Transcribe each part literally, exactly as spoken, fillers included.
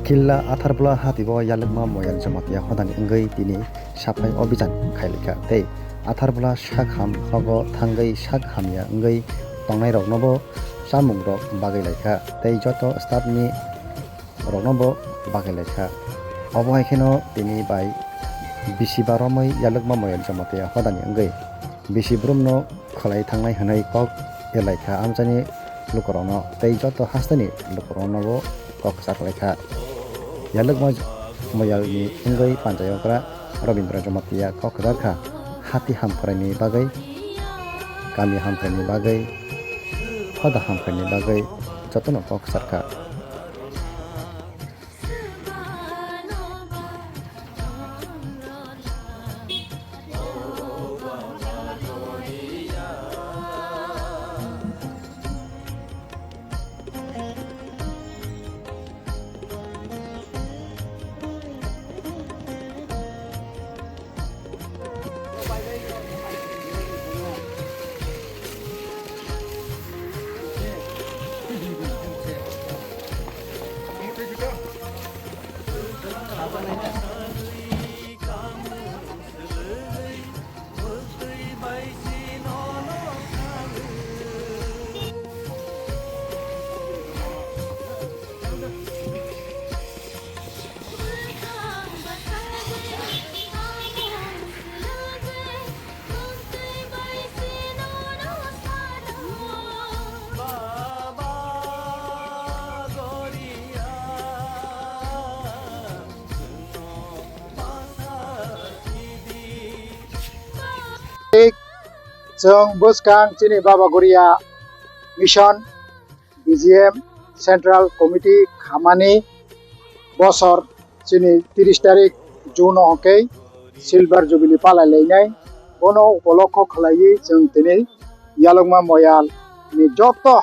Killa Atharbula hati o Yalwkma Moyal Jamatia hodani wngwi tini saphai obijan khailaikha tei Atharbula sak ham nogo thangwi sak hamya wngwi tongnairoknobo chamungrok bagwi laikha tei joto staff ni roknobo bagwi laikha. Obo hai kheno tini bai bisi baromwi Yalwkma Moyal Jamatia hodani wngwi bisi brumno khwlai thangnai hwnwi kok erlaikha amchaini lukurokno tei joto hasteni lukuroknobo kok kwchar khlaikha. Yalwkma Moyalni wngwi panchayokra Robindra Jamatia kok kwchar kha hati hamkraini bagwi, kami hamkraini bagwi, hoda hamkraini bagwi jotono kok kwchar kha. Chwng bwskang chini Baba Goria Mission, B G M Central Committee khamani bosor chini tris tarik June o hwnkhe Silver Jubilee palai lainai. Bono upolokho khlaiwi chwng tini Yalwkma Moyal ni joto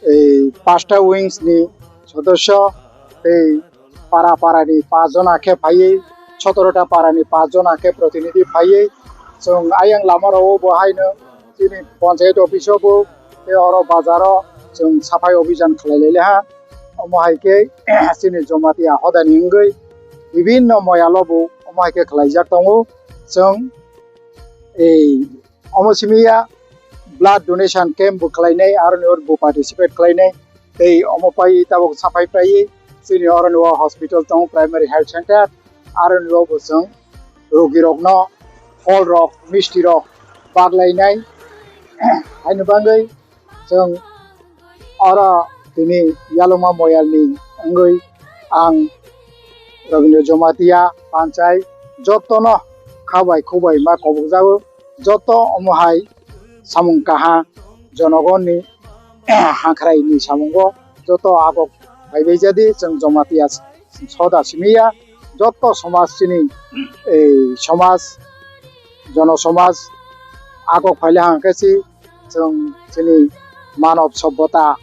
ei pasta wings ni sodosyo tei para para ni paanch jona khe phaiwi, sotoro ta para ni paanch jona khe protinidhi phaiwi, chwng ayang lama rwo bo haino chini panchayat office o bo tei oro bazar o chwng saphai obijan khlai lai ha. Omo hai khe chini Jamatia hodani wngwi bibinno moyal o bo omo hai khe khlaijak tongo. Chwng ei omo simi ya blood donation camp bo khlainai, aroni oro bo participate khlainai. Tei omo pai tabuk saphai pai chini oroni o hospital tongo, primary health center, aroni o bo chwng rogirokno pholrok, mistirok baglainai. Haini bagwi chwng oro tini Yalwkma Moyalni wngwi ang Rabindra Jamatia panchai jotono kha bai khuk bai ma kobokjago. Joto omo hai samung kaha jonogonni hangkhrai ni samungo joto agok phaibai jadi chwng Jamatia soda simi ya joto somaj chini ei somaj jono somaj agok phaile hangkhe si chwng chini manob sobbota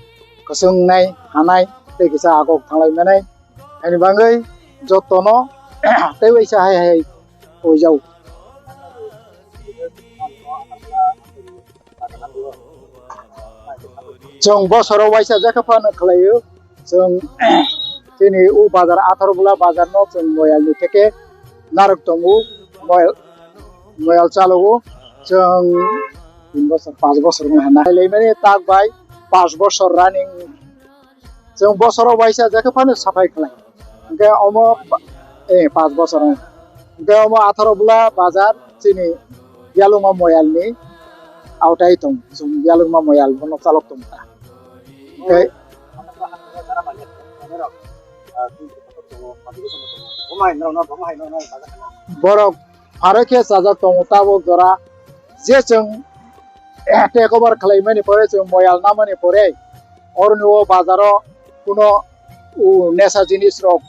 kwchwngnai hanai tei kisa agok thanglai manai. Ani bagwi jotono tei waisa hai hai poijao. Chwng bosoro waisa jakha phano khlaio. Chwng chini o bazar Atharobula bazar no chwng Moyal ni theke narwk tongo. Moyal, Moyal chalogo. Chwng tin bosor, panch bosor wng hana. Laimani tak bai panch bosor running. Chwng bosoro waisa jakhe phano saphai khlai. Hwnkhe omo ba-, eh, panch bosor wng. Hwnkhe omo Atharobula bazar chini Yalwkma Moyalni autai tong. Chwng Yalwkma Moyal bono chalok tong ta. Hwnkhe borok pharo khe chajak tongo tabuk jora. Je chwng take over khlaimani pore, chwng Moyal namani pore, oroni o bazaro kuno, o, nesa jinis rok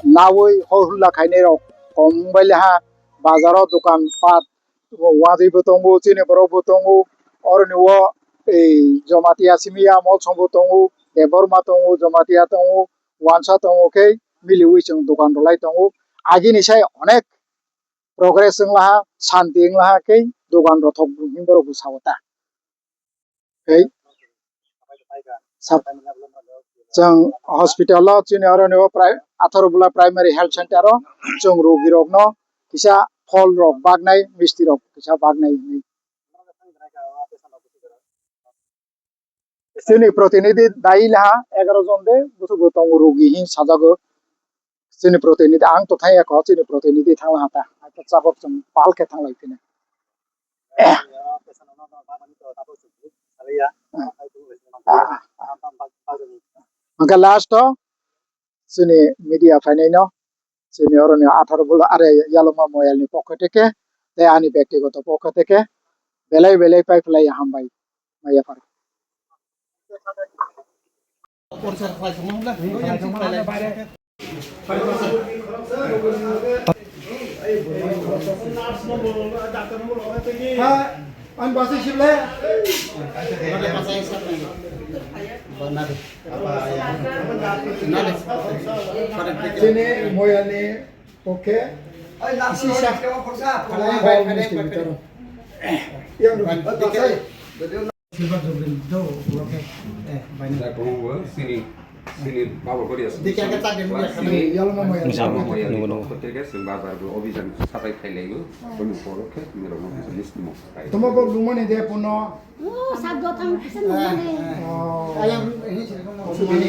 nawi hor hulla khainai rok kom wng bai le ha. Bazaro dokan pat wngwi bo tongo, chini borok bo tongo, oroni o, ei, Jamatia simi ya Molsom bo tongo, Debbarma tongo, Jamatia tongo, Wansa tongo khe miliwi chwng dokan rwlai tongo. Agini sai onek progress wng laha, santi wng laha khe dogan rothok hinwi borok bwsa o ta. Tei sab-, Chwng hospital o chini oro ni o pri-, Atharobula Primary Health Center o chwng rogi rok no kisa phol rok baknai, misti rok kisa baknai hinwi. Chini protinidhi dai laha egaroh jon de, busugo tongo rogi hin sajago. Chini protinidhi ang to thang ya kho, chini protinidhi thang laha ta. Aita chabok chwng pal khe thang lai tini. Hwnkhe last o chini media phainai no, chini oro ni Atharobula are Yaloma Moyal ni pokho theke, tei ani bektigoto pokho theke, belai belai pai phlai hambai. Maya phar. Ang basi sibla. Chini Moyal ni pokhe isi sa. Hol misti bitaro. Yang rugi. Silver jubilee do, ulo khe, eh, baino. Da komo bo sini, sini babo kori asu. Dikya ke tak denu ya. Sini Yaloma Moyal. Yaloma Moyal. Nungo, nungo. Kote ke sing bazar bo obijan sapai khai laigo. Kono poro khe mero mo list mo. Tomo bo lumani de puno. Oh, sab do thang kisa lumani. Oh. Ayam ini sini kono lumani.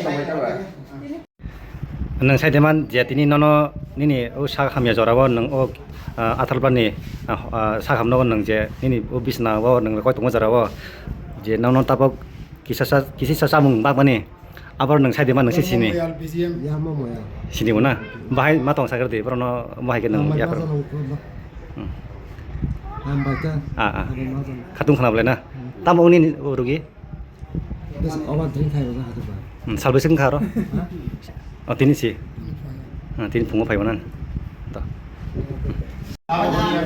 Nwng sai de man je tini nono nini o sak hamya jora o nwng o, ah, Atharobula ni, ah, ah, sak hamno nwng je nini o bisna o nwng koi tongma jora o je nono tabok kisa sa, kisa sa samung bakmani abo nwng sai de man nwng se sini. Yaloma Moyal, B G M. Yaloma Moyal. Sini bo na? Bahai ma tong sakar de, boro no bahai ke nwng Hambai yapar. Majan nong ko ba. Hmm. Hambai ka. Ah, ah. Hambai majan. Khatung khana bolai na? Hmm. Tamo nini o rogi? Bes oba drink khai rwjak hathok ba. Hmm, salbwswk wngkha aro? Ha? Oh, tini si. Hmm, tini phungo phaibo nan. To.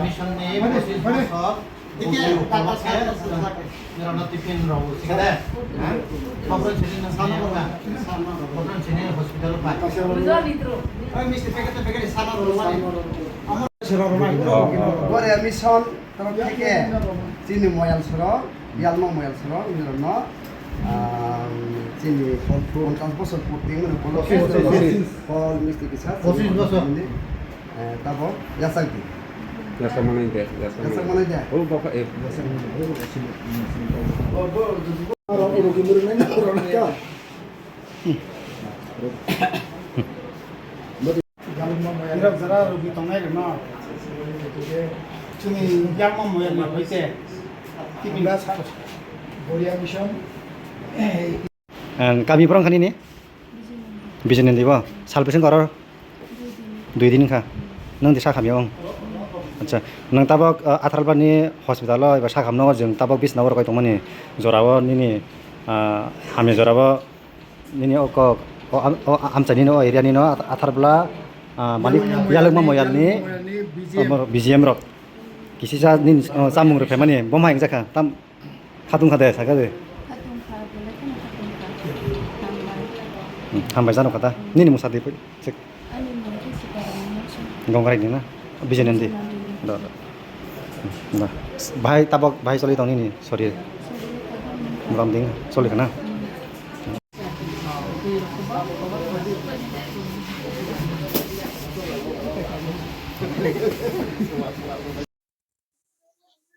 Mission ni pochis bosor. Nirok no tiffin rok sing de. Khobor sini na sana rok na. Khobor sini hospital pai. Oi, misti packet packet sana rok mani. Amar sero rok mani. Bore mission. Tamo theke chini Moyal soro, Yalma Moyal soro, ini rono, ah, chini ponchas bosor purti, mane, ponchas bosor. Pol misti kisa, Pochin bosor. Ini, eh, tabo, yasak di. Yasak manai de, yasak manai de. Oh, baka, eh. Aro, aro, gimur nai na, aro, na, ya. Nirok jora rogi tongnai rokno chini Yalma Moyal ni hoite tiffin. Ang kami borok wngkha nini? Bijoynondi bo? Sal bwswk oro? Dui din wngkha. Nwng di sak hamya wng? Acha. Nwng tabok, uh, Atharobula ni hospital o eba sak hamno chwng tabok bisna o rwkoi tongmani jora o nini, uh, hamya jora o Nini o kok, o am-, o amchai nini o area nini o Ath-, Atharobula, ah, malik Yaloma Moyal ni, B G M rok. Kisisa nini, oh, chamung rok phaimani, bo ma hingjakha, tam khatung kha de, saka de. Khatung kha, bole kheno khatung kha. Hambai. Hmm, hambai jano kha ta. Nini mungsa de, check. Ani mung khe Sitaram Mungsa. Gongrai ni na? Bijoynondi. Bijoynondi. Do, do. Hmm, do. Bahai tabok, bahai choli tong nini, sorry. Sorry, tabok. Moram ding, choli kha na? Hmm.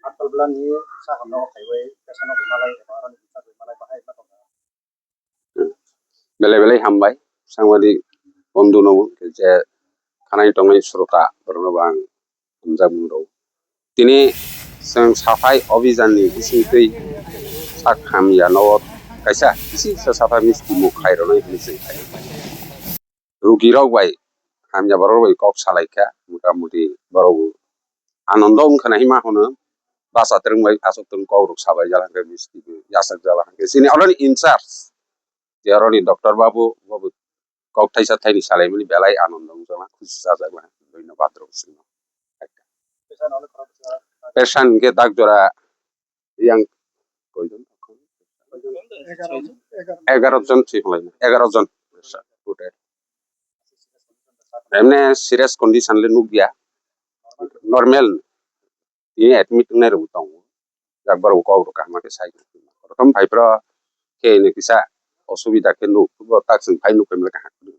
Atharobula ni sak hamno khaiwi, kesa no malai, eba aroni sak malai bahai ma tongkha. Belai belai hambai, sangbadik bondhu no je khanai tongnai srota borok no bo ang hamjakmung rw. Tini chwng saphai obhijan ni bisingtwi sak hamya no kaisa kisi sa saphai misti muk khai rwnai hinwi chwng khai. Rugi rok bai hamya borok rok bai kok salai kha, mota moti borok bo anondo wngkha na hima hono, basa twrwng bai aswk twrwng kok rok sabai jala hwnkhe misti bo yachak jala hwnkhe chini oroni in charge je oroni doctor babu bo bo kok thaisa thaini salai mani belai anondo wngjakla, khusi chajakla, doino bathroom sino. Patient hwnkhe dak jora yang koijon? Egaroh jon thwi phlai, egaroh jon. Total. Emne serious condition le nukya. Normal. Tini admit wngnai rok tongo. Jakbar bo kok rok kaham khe sai. Prothom phai phro khe ini kisa osubida khe nuk, bo tak chwng phai nuk khe mele kaham kwrwi.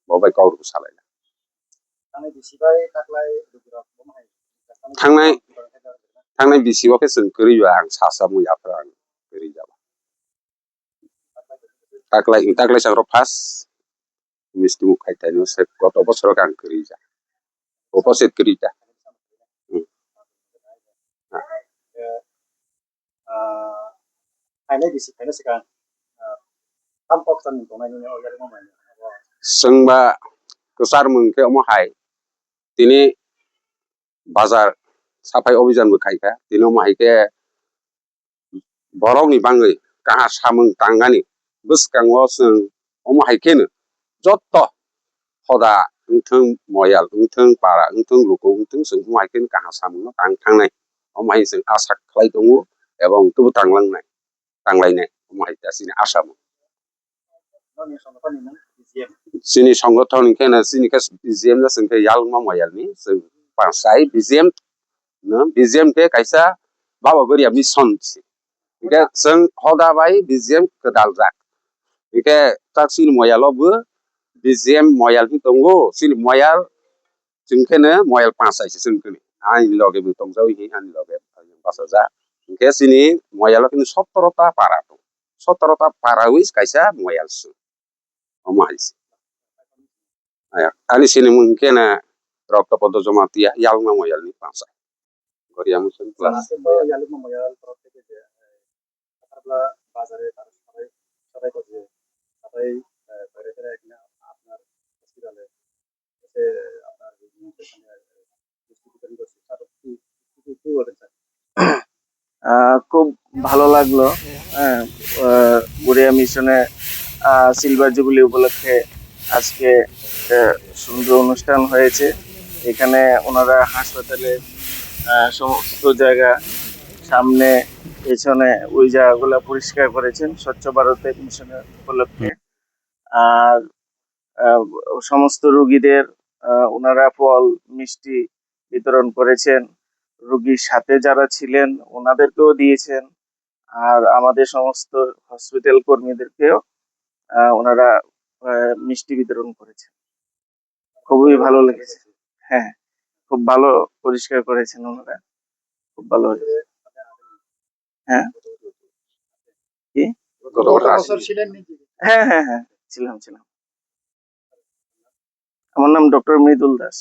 Bo bai kok rw salai. Thangnai bisi bai taklai rwgwrok bo hai. Thangnai, thangnai bisi o khe chwng kwrwi ba ang sa sa mui aphra ang kwrwi jaba. Taklai, taklai chang rok first misti muk khai taino se koto bosoro kang kwrwi ja. Opposite kwrwi ja. Hmm. Ah, phainai bisi phainai swkang, ah, tam kok chan tongnai nini o yari mamai. Chwngba kwchar mung khe omo hai tini bazar saphai obijan bo khai kha. Tini omo hai khe borokni bangwi kaha samung tangani bwskango chwng omo hai kheno joto hoda wngthwng, moyal wngthwng, para wngthwng, luku wngthwng, chwng omo hai kheno kaha samungno tang thangnai. Omo hai chwng asa khlai tongo ebong tubu tanglangnai, tanglainai, omo hai ta chini asa mung. Chini songothon hwnkhe na chini khe B G M no chwng khe yalma moyalni chwng pangsai B G M no, B G M khe kaisa Baba Bwrya mission se. Hwnkhe chwng hoda bai B G M kwdal jak. Hwnkhe tak chini moyalo bo B G M moyal hi tongo, chini moyal chwng kheno moyal pangsai se chwng kheno. Ani loge bo tongjawi hi ani loge bachajak. Hwnkhe chini moyalo kheno sotoro ta para tongo. Sotoro ta para wi kaisa moyal se. Omo hai se. Aya, ani sini mung khe na rokto podo joma tiya yalma moyal ni pansa. Goria musun plus. Aske moyal yalma moyal torok theke je, eh, Katarla bazare taru sabai, sabai ko je, sabai, eh, bere bere ekna apnar hospital e, ese apnar, eh, distribution ko se, sir, ki, ki, ki, ki bolen sir? আহ, খুব ভালো লাগলো। হ্যাঁ, আহ, বুড়িয়া মিশনে, আহ, silver jubilee উপলক্ষে আজকে একটা সুন্দর অনুষ্ঠান হয়েছে। এখানে ওনারা হাসপাতালে, আহ, সমস্ত জায়গা, সামনে, পেছনে ওই জায়গাগুলো পরিষ্কার করেছেন স্বচ্ছ ভারতের মিশনের উপলক্ষে। আর, আহ, সমস্ত রোগীদের, আহ, ওনারা ফল, মিষ্টি বিতরণ করেছেন। রোগীর সাথে যারা ছিলেন ওনাদেরকেও দিয়েছেন। আর আমাদের সমস্ত হসপিটাল কর্মীদেরকেও, আহ, ওনারা, আহ, মিষ্টি বিতরণ করেছেন। খুবই ভালো লেগেছে। হ্যাঁ, খুব ভালো পরিষ্কার করেছেন ওনারা। খুব ভালো হয়েছে। হ্যাঁ? কি? গত বছর ছিলেন নাকি? হ্যাঁ, হ্যাঁ, হ্যাঁ, ছিলাম, ছিলাম। আমার নাম ডক্টর মৃদুল দাস।